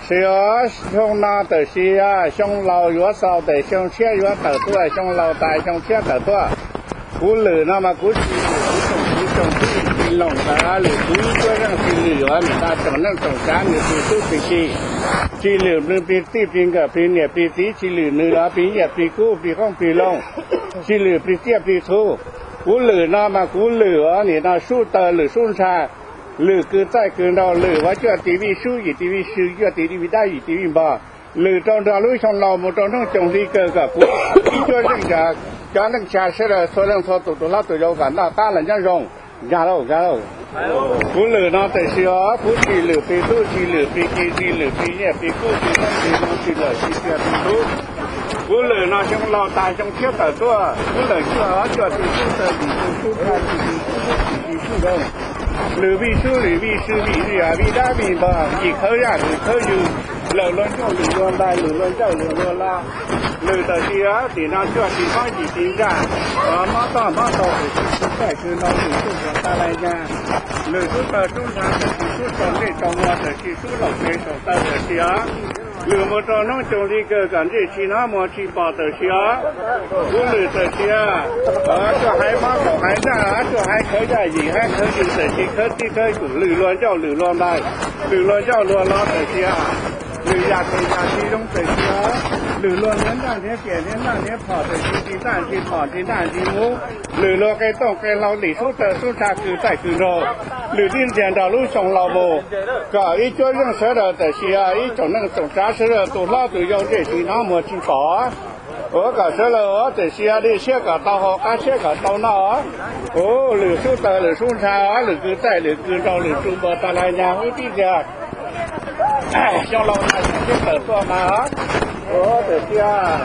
Tsis yog xyoo no tam sim, xyoo laus yuav xaus tes xyoo tshiab yuav tawm tuaj, xyoo laus tas xyoo tshiab tawm tuaj. Kuv lwm no mas kuv tsis lwm, kuv tsoom txiv tsoom tub tsis loos tas lwm, kuv ib cuab zeej tsis lwm, yuav nim no tsoom neej tsoom tsav nws plig tub plig ki, tsis lwm nws plig tij plig nkawm plig niam plig txiv, tsis lwm nws los plig nyiaj plig kub plig qoob plig loo, tsis lwm plig tsiaj plig txhu. Kuv lwm no mas kuv lwm ua nim no sub tawg lwm sub ntsha, lwm kwv txaij kwv nraug, lwm ua cuaj tis vij sub, yim tis vij sw, cuaj tis vij dab, yim tis vij npog, lwm rau nrog lub xyoo laus mus rau hnub coos hli kawg kom kuv ib cuab zeej cov neej tsa sawv daws txhua leej txhua tus, tus hlob tus yau kom noj qab los nyob zoo. Nkag lauj, nkag lauj. Kuv lwm no tam sim os, kuv tsis lwm plig tub tsis lwm plig ki, tsis lwm plig nyiaj plig kub plig qoob plig loo, tsis lwm plig tsiaj plig txhu. Kuv lwm no xyoo laus tas xyoo tshiab tawm tuaj, kuv lwm cuaj, cuaj tis sub tawg tis sub ntsha tis tis sub dub tis tis sub zoo, lwm vij sub lwm vij sw, vij vij dab vij npog, vij khawb zaj lwm khawb yws, lwm luag ncauj lwm luag ntais, lwm luag ncauj lwm luag lo, lwm tam sim os, nim no cuaj tis mob yim tis ntsaj, mob toj mob taug, lwm tus txaij tus nraug, lwm tug tuam tas lais nyag, lwm sub tawg sub ntsha tam sim, sub tsaus ntsej tsaus muag tam sim, sub laum tes saum taw tam sim os, lwm mus rau hnub coos hli kawg kom ntsej tsis hnov muag tsis pom tam sim os. Kuv lwm tam sim, cuaj haiv mob kaum haiv ntsaj, cuaj haiv khawb zaj yim haiv khawb yws tam sim, khawb tib khawb yws, lwm luag ncauj lwm luag ntais, lwm luag ncauj luag lo tam sim, lwm yam tes yam tsis zoo tam sim os, lwm luag nrhiav ntaj nrhiav tiam nrhiav ntaj nrhiav phom tam sim, nrhiav ntaj nrhiav phom nrhiav ntaj nrhiav muv, lwm luag qe tooj qe hlau, lwm sub tawg sub ntsha kwv txaij kwv nraug, lwm tib ntxiag nrog lub xyoo laus mus, kom ib cuab zeej sawv daws tam sim, ib tsoom neej tsoom tsav sawv daws tus hlob tus yau ntsej tsis hnov muag tsis pom, ua kom sawv daws tam sim dej siab kom tau haus, qab siab kom tau noj. Kuv lwm sub tawg lwm sub ntsha, lwm kwv txaij lwm kwv nraug, lwm tus npog tas lais nyag, ib tib ntxiag xyoo laus tas xyoo tshiab tawm tuaj mas, tam sim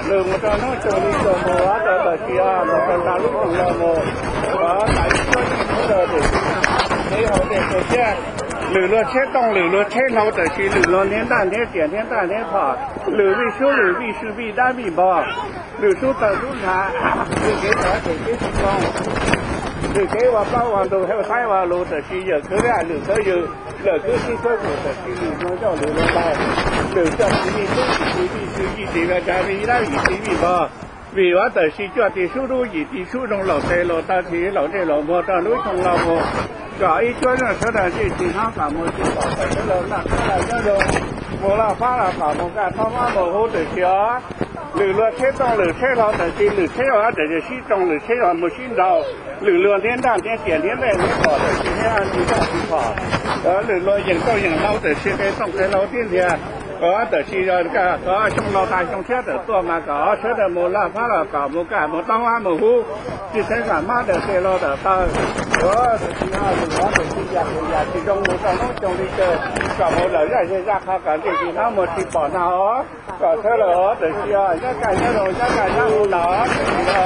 lwm mus rau hnub coos hli kawg mus, tam sim mus rau nrog lub xyoo laus mus, kom ib cuab zeej sawv daws tam sim kev haus dej haus siab, lwm luag tsheb tooj lwm luag tsheb hlau tam sim, lwm luag nrhiav ntaj nrhiav tiam nrhiav ntaj nrhiav phom, lwm vij sub lwm vij sw, vij dab vij npog, lwm sub tawg sub ntsha, lwm kev cov kev tsis zoo, lwm kev ua plaub ua ntug, hauv saib ua lus tam sim, yawm khawb zaj lwm khawb yws, lwm khawb tib khawb kum tam sim, lwm luag ncauj lwm luag ntais, lwm cuaj tis vij sub yim tis vij sw, yim tis vij dab vij dab, yim tis vij npog, vim ua tam sim cuaj tis sub dub yim tis sub zoo, laum tes laum taw tsis laum ntsej laum muag rau lub xyoo laus mus, kom ib cuab zeej sawv daws ntsej tsis hnov kom muag tsis pom, kom sawv daws noj qab los nyob zoo, mus laj fab los kom mus kaj, taub mab mus hub tam sim os. Lwm luag tsheb tooj lwm tsheb hlau tam sim, lwm tsheb ua tam sim sib tsoo, lwm tsheb ua mus sib nraus, lwm luag nrhiav ntaj nrhiav tiam nrhiav ntaj nrhiav phom tam sim, nrhiav ntaj nrhiav phom, lwm luag yeem tooj yeem hlau tam sim, qe tooj qe hlau tib ntxiag, tam sim xyoo laus tas xyoo tshiab tawm tuaj mas kom sawv daws mus laj fab los kom mus kaj mus taub mab mus hub, tsis txheeb kom mab daws tes laus daws taw, tam sim lwm luag tam sim yam yam tsis zoo mus rau hnub coos hli kawg, kom mus lawm zaj zej zaj qho kom ntsej tsis hnov muag tsis pom no os. Kom sawv daws tam sim nyob kaj nyob zoo, nyob kaj nyob zoo los tam sim no,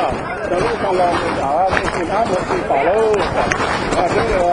rau lub xyoo laus mus tom ntsej tsis hnov muag tsis pom lauj. Sawv daws